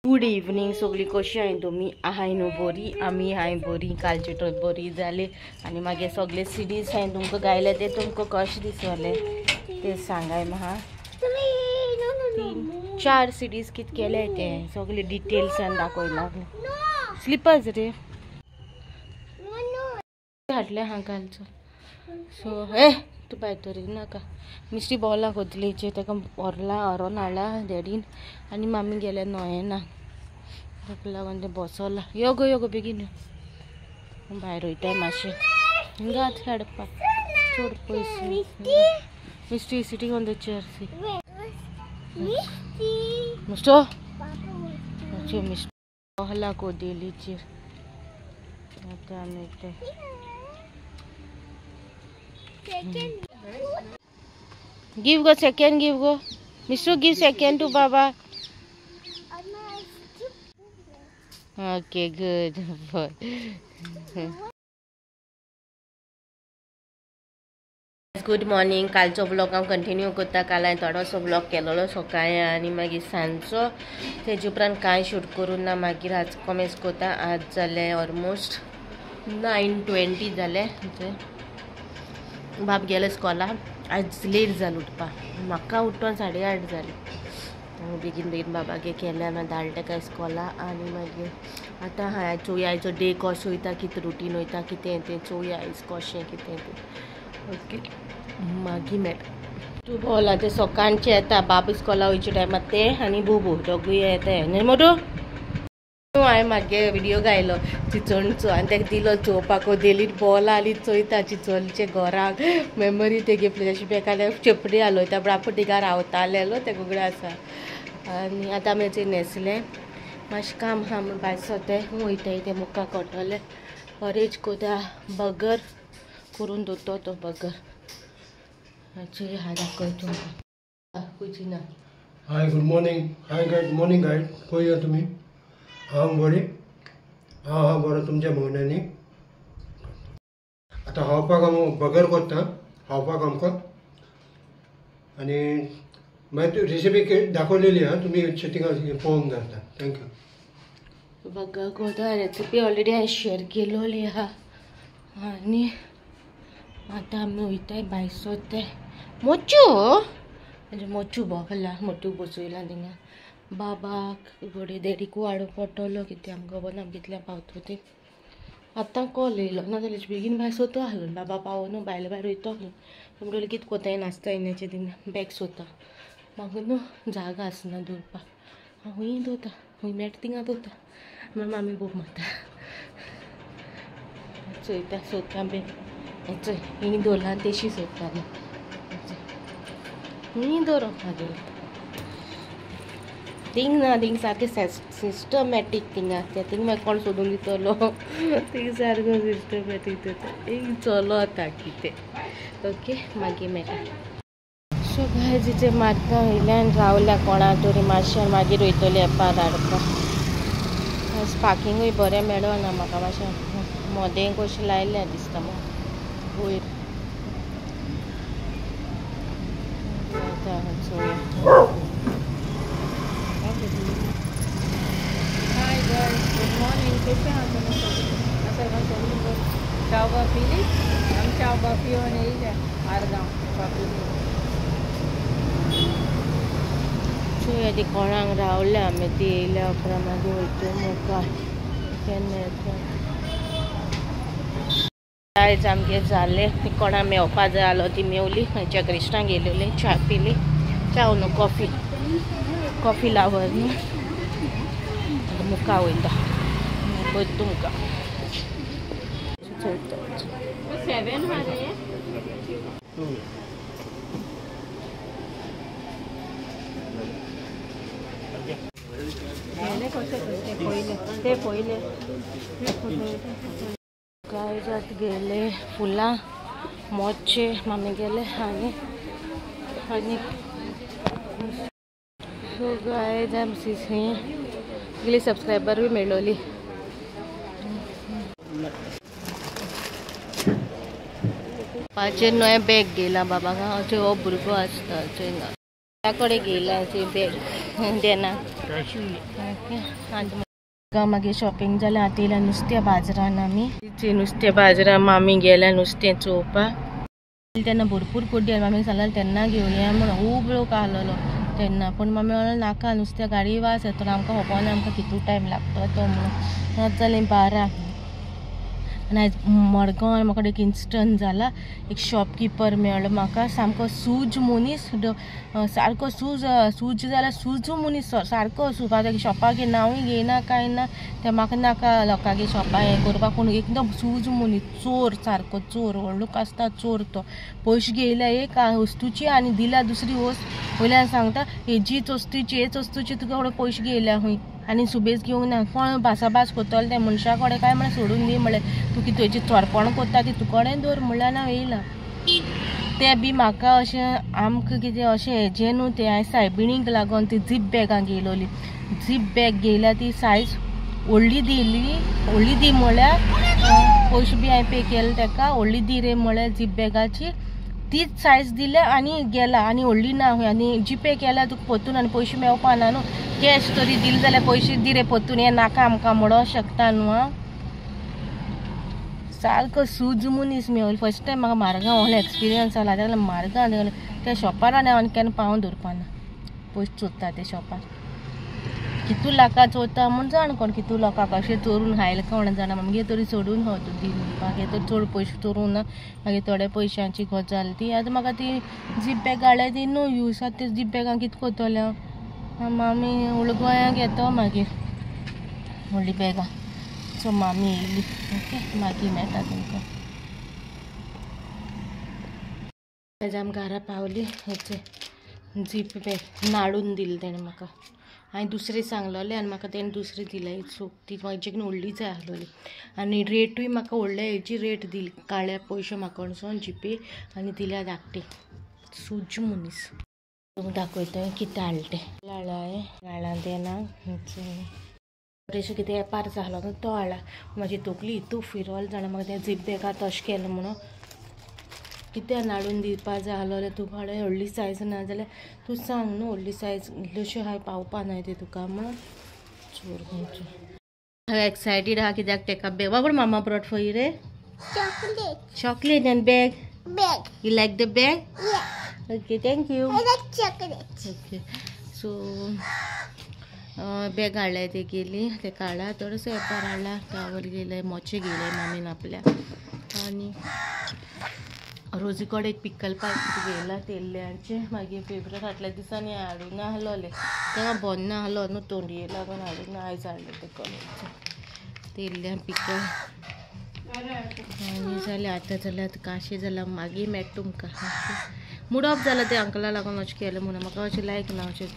Good evening सगळी कशी हाय तुमी आहाय न्हू बरी आमी हाय बरी कालची ट्रिप बरी जाली आनी मागीर सगळे सिडीज हांवें तुमकां गायले ते तुमकां कशें दिसले ते सांगाय म्हाका. 3 4 सिडीज कित केले ते सगळे डिटेल्सान दाखयला. स्लिपर्स रे हाडले हा कालचो. सो ए तूं भायर तरी नाका. मिस्टी बॉला खोदलेचे ताका व्हरला व्हरोन हाडला डॅडीन आनी मामी गेल्या न्हंयेना ताका लागून तें बसोला. यो गो यो गो बेगीन यो. भायर वयताय मातशें हिंगा हाडपाक चड पयस. Misty sitting on the chair. See मिस्टो मिस्टी बॉला कोदेलीचेर आतां आमी ते Give go second, give go. Mister, give second to Baba. Okay, good boy. Good morning. कालचो ब्लॉग हांव कंटिन्यू करता. काल हांवें थोडोसो ब्लॉग केलेलो सकाळीं आनी मागीर सांजचो तेजे उपरांत कांय शूट करूं ना. मागीर आज कॉमेंट्स करता. आज जालें ऑलमोस्ट 9:20 जालें. बाब गेले स्कॉला. आज लेट जालो उठपाक. म्हाका उठोन 8:30 जालें. बेगीन बेगीन बाबागे केलें मागीर धाडलें ताका इस्कॉला. आनी मागीर आतां हांवें चोवया आयचो डे कसो वयता, कितें रुटीन वयता, कितें तें चोवया आयज कशें कितें तें. ओके मागीर मेळटा. तूं बोला तें सकाळचें येता बाब इस्कॉला वयच्या टायमार तें आनी बुबू दोगूय येता न्हय मोटू. हांवें मागे व्हिडियो गायलो चिचोणचो आनी ताका दिलो चोवपाक. डेलीत बॉल आली चोयता चिचोलचे घराक मेमरी तेगे अशी बेकार चेपडी हालयता पूण आपूण तिका रावतालेलो तें उगडे आसा. आनी आतां आमी न्हेसलें मातशें काम आहा म्हूण भायर सोते वयताय तें मुखार कळटलें. अरेंज कोता बगर करून दवरतो तो बगर हा दाखय तुमकां कुजिना. Hi good morning. Hi guide morning guide. खंय तुमी? हांव बरी. हांव हांव बरो तुमच्या भोवण्यांनी. आतां खावपाक हांव बगर करता खावपाक आमकां. आनी मागीर रेसिपी दाखयलेली आहा तुमी थिंगा पळोवंक जाता. Thank you. बगर करता रेसिपी ऑलरेडी हांवें शेअर केलोली आहा. आनी आतां आमी वयताय भायर सोदताय मोचू म्हणजे मोचू भोंवला मोटू बसयला थिंगा बाबाक घोडे देडीकू हाडूंक पडटलो कितें आमकां खबर ना कितल्या पावतो ती. आतां कॉल येयलो ना जाल्यार बेगीन भायर सोदतो आसलो बाबा पावो न्हू भायले भायर वयतो आसलो. म्हणटकीर कितें कोताय नासता येण्याचें थिंगा बॅग सोदता म्हाका न्हू जागा आसना दवरपाक. हांव खूंय दवरता खूंय मेळटा थिंगा दवरता. मागीर मामी बोब मारता चोयता सोदता बॅग चोय हिंग दवरला तेशी सोदताले खूंय दवरप मागीर थिंग ना थिंग सारकें सिस्टमॅटीक थिंगा आसता. थिंग मागीर कोण सोदून दितलो थिंग सारको सिस्टमॅटीक जाता. एक चलो आतां कितें. ओके मागीर मेळटा. सो गायज इचे मारता वयल्यान रावल्या कोणा तरी मातशें मागीर वयतली एपार हाडपाक. आयज पार्किंगूय बरें मेळना म्हाका मातशें मोदें कशें लायलें दिसता म्हाका वयर. आतां चोवया. Hi guys, good morning. कशें आहा तुमी सगळीं? आसा गो सगळीं बरीं? च्याव पिली? आमी च्याव पिवन येयल्या आर्गांव च्या पिली. चोया ती कोणाक रावल्या आमी ती येयल्या उपरांत मागीर वयता मुखार केन्ना येता. आयज आमगेर जालें ती कोणा मेवपा जाय आलो ती मेवली. खंयच्या कृष्णा गेलेली च्या पिली. च्या न्हू कॉफी कॉफी लावर न्हू. मुखार वयता पळय तुमकां चोयता. 7 हा रे. ते पयले गायज आतां गेले फुलां मोचे मामी गेले आनी आनी सो गायज आमची गेली सबस्क्रायबर बी मेळोली. पाचे नवें बॅग गेला बाबा. हो भुरगो आसता चोय. कडे गेला ती बॅग देना. मागीर शॉपिंग जालें. आतां येयल्या नुस्त्या बाजारान आमी. नुस्त्या बाजारान मामी गेल्या नुस्तें चोवपाक. तेन्ना भरपूर कोड्डी मामीक सांगलें तेन्ना घेवन या म्हणून. खूब लोक आहलोलो तेन्ना, पूण मामी म्हणलें नाका नुस्त्या गाडी वास येतलो आमकां, खबर ना आमकां कितू टायम लागतलो तो म्हणून. आतां जालीं 12. आनी आयज मडगांव म्हाका एक इन्स्टंट जाला. एक शॉपकिपर मेळ्ळो म्हाका, सामको सूज मनीस, सारको सूज सूज जाल्यार सूज मनीस सारको सूज. आतां शॉपाक नांवूय घेयना कांय ना, तें म्हाका नाका लोकांगे शॉपाक हें करपाक. पूण एकदम सूज मनीस, चोर सारको चोर, व्हडलो आसता चोर तो. पयशे घेयल्या एक वस्तूची आनी दिल्या दुसरी वस्त. वयल्यान सांगता हेजीच वस्तूची हेच वस्तूची तुका एवढे पयशे घेयल्या खंय. आनी सुबेज घेवंक ना. कोण भासाभास करतलो त्या मनशा कडेन काय म्हळ्यार सोडून दी म्हळ्यार तूं कितें तुजी चोरपण करता ती तुकडे दवर म्हणल्यार हांव येयलां. तें बी म्हाका अशें आमकां कितें अशें हेजें न्हू तें. हांवें सायबिणीक लागून ती झीप बॅगां घेयलोली. झीप बॅग घेयल्या ती सायज व्हडली दिली, व्हडली दी म्हळ्यार पयशे बी हांवें पे केले तेका. व्हडली दी रे म्हळ्यार झीप बॅगाची तीच सायज दिल्या आनी गेला. आनी व्हडली ना खंय. आनी जीपे केल्या तुका परतून आनी पयशे मेळपा ना न्हू. कॅश तरी दिले जाल्यार पयशे दी रे परतून, हें नाका आमकां म्हणूंक शकता न्हू. हांव सारको सूज मनीस मेवलो. फर्स्ट टायम म्हाका मारगांव व्हडलो एक्सपिरियन्स जाला. ताका लागून मारगांव त्या शॉपार आनी हांव केन्ना पावोन दवरपा ना. पयशे चोरता त्या शॉपार कितू लाखां चोरता म्हूण जाण कोण, कितू लोकांक अशें चोरून खायले कोण जाणा. मागीर तरी सोडून हो तूं दी मागीर तर चड पयशे चोरूंक ना. मागीर थोड्या पयशांची गजाल ती. आतां म्हाका ती झीप बॅग हाडल्या ती नो यूज. आतां ते झीप बॅगां कितें करतलें हांव? मामी व्हडलो गोंयांक येतो मागीर व्हडली बॅगां. सो मामी येयली. ओके मागीर मेळटा तुमकां. आमी घरा पावली. हेचे झीप बॅग नाडून दिली तेणें म्हाका. हांवें दुसरें सांगलोलें आनी म्हाका तेणें दुसरें दिलें. सो ती म्हाजी व्हडली जाय आसलोली. आनी रेटूय म्हाका व्हडले हेजी रेट दिली. काळ्या पयशे म्हाका कडसून जीपे आनी दिल्या धाकटी. सूज मनीस. तुमकां दाखयता कितें हाडलें तें. हाडलां हांवें हाडलां तें ना अशें कितें एपार जालो न्हू तो हाडला. म्हाजी तकली इतू फिरोल जाणा म्हाका तें झीप बॅगां तशें केलें म्हणून. कितें नाडून दिवपा जाय आसलोलें तुका हाडलें. व्हडली सायज ना जाल्यार तूं सांग न्हू व्हडली सायज इल्ल्योश्यो हांवें पावपा ना तें तुका म्हणून. चोर खंयचो. हांव एक्सायटीड आहा कित्याक तेका bag. What mama brought for you रे? Chocolate. Chocolate and bag. Bag. You like the bag? Yeah. Okay, thank you. I like chocolate. Okay. So bag हाडल्या ते गेली तेका हाडला थोडोसो एपार हाडला. टावल घेयले, मोचे घेयले मामीन आपल्या. आनी रोजी कडेन एक पिकल पाक घेयला तेल्ल्यांचें. मागीर फेब्रुवारी फाटल्या दिसांनी हाडूं नासलोलें तेन्ना बंद नासलो न्हू तोंडये लागून हाडूं ना. आयज हाडलें तें कडेन तेल्ल्यां पिकल. आनी जालें आतां जाल्यार आतां काशें जालां. मागीर मेळटा तुमकां. मूड ऑफ जाला ते अंकला लागून अशें केलें म्हणून. म्हाका अशें लायक ना अशें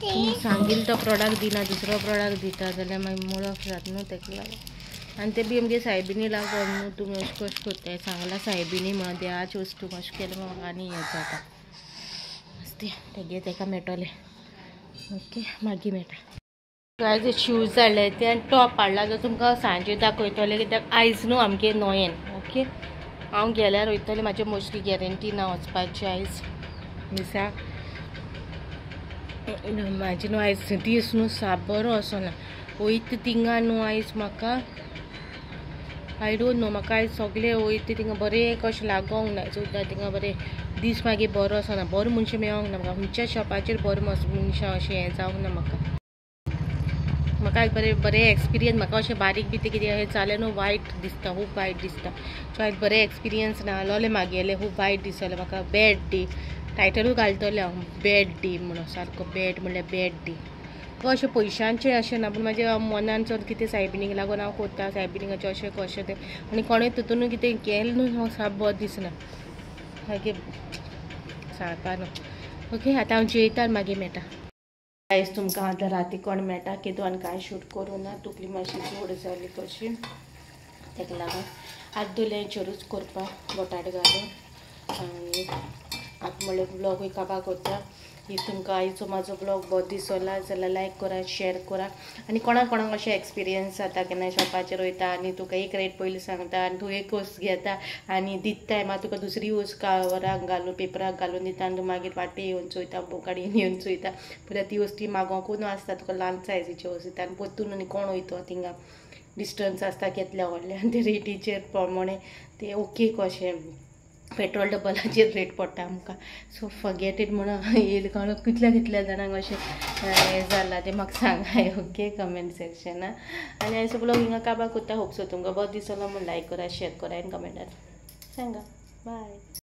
तुमी सांगील तो प्रोडक्ट दिना दुसरो प्रोडक्ट दिता जाल्यार मागीर मूड ऑफ जाता न्हू तेका लागून. आनी ते बी आमगे सायबिणी लागून न्हू तुमी अशें कशें करताय सांगलां सायबिणी म्हणून देवाची वस्तू अशें केलें म्हाका आनी हें जाता. तें तेगे तेका मेळटलें. ओके मागीर मेळटा. आयज शूज हाडले ते आनी टॉप हाडला जो तुमकां सांजे दाखयतलें कित्याक आयज न्हू आमगे नोयेन. ओके हांव गेल्यार वयतलें. म्हाजी मोस्टली गॅरंटी ना वचपाची आयज मिसा. म्हाजी न्हू आयज दीस न्हू साप बरो असो ना. वयता थिंगा न्हू आयज म्हाका I don't know. म्हाका आयज सगळें वयता थिंगा बरें कशें लागोंक ना. चोयता थिंगा बरें दीस मागीर बरो असो ना. बरो मनशां मेळोंक ना म्हाका. खंयच्या शॉपाचेर बरो मनशां अशें हें जावंक ना म्हाका. म्हाका आयज बरें बरें एक्सपिरियन्स. म्हाका अशें बारीक बी तें कितें हें जालें न्हू वायट दिसता, खूब वायट दिसता. सो आयज बरें एक्सपिरियन्स ना आसलोलें मागेलें. खूब वायट दिसलें म्हाका. बॅड डे टायटलूय घालतलें हांव बॅड डे म्हणून. सारको बॅड म्हणल्यार बॅड डे. अशें पयशांचें अशें ना, पूण म्हाज्या मनान चड कितें सायबिणीक लागून हांव करता. सायबिणीकाचें अशें कशें तें आनी कोणें तितून कितें केलें न्हू म्हाका साप बरें दिसना. मागीर सांगपा न्हू. ओके आतां हांव जेयता आनी मागीर मेळटा. आयज तुमकां आतां राती कोण मेळटा कितें आनी कांय शूट करूं ना. तकली मातशी चड जाली कशी तेका लागून आतां दोल्याचेरूच करपाक बटाट घालून. आनी आतां म्हणल्यार ब्लॉगूय काबार करता. If तुमकां आयचो म्हाजो ब्लॉग बरो दिसला जाल्यार लायक करा, शेअर करा. आनी कोणाक कोणाक अशें एक्सपिरियन्स जाता केन्ना शॉपाचेर वयता आनी तुका एक रेट पयलीं सांगता आनी तूं एक वस्त घेता आनी दिता टायमार तुका दुसरी वस्त कवराक घालून पेपराक घालून दिता आनी तूं मागीर वाटे येवन चोयता, गाडयेन येवन चोयता पळय ती वस्ती मागोवंकूच आसता, तुका ल्हान सायजीची वस्त दिता आनी परतून आनी कोण वयतो थिंगा डिस्टन्स आसता केतल्या व्हडल्या आनी ते रेटीचेर प्रमाणे ते ओके कशें पेट्रोल डबलाचेर रेट पडटा आमकां. सो फॉरगेट it म्हणून येयलें कोण कितल्या कितल्या जाणांक अशें हें जालां तें म्हाका सांगाय ओके कमेंट सेक्शनान. आनी आयचो ब्लॉग हिंगा काबार कोत्ता. होप सो तुमकां बरो दिसलो म्हूण लायक करा, शेअर करा आनी कमेंटान सांगा. बाय.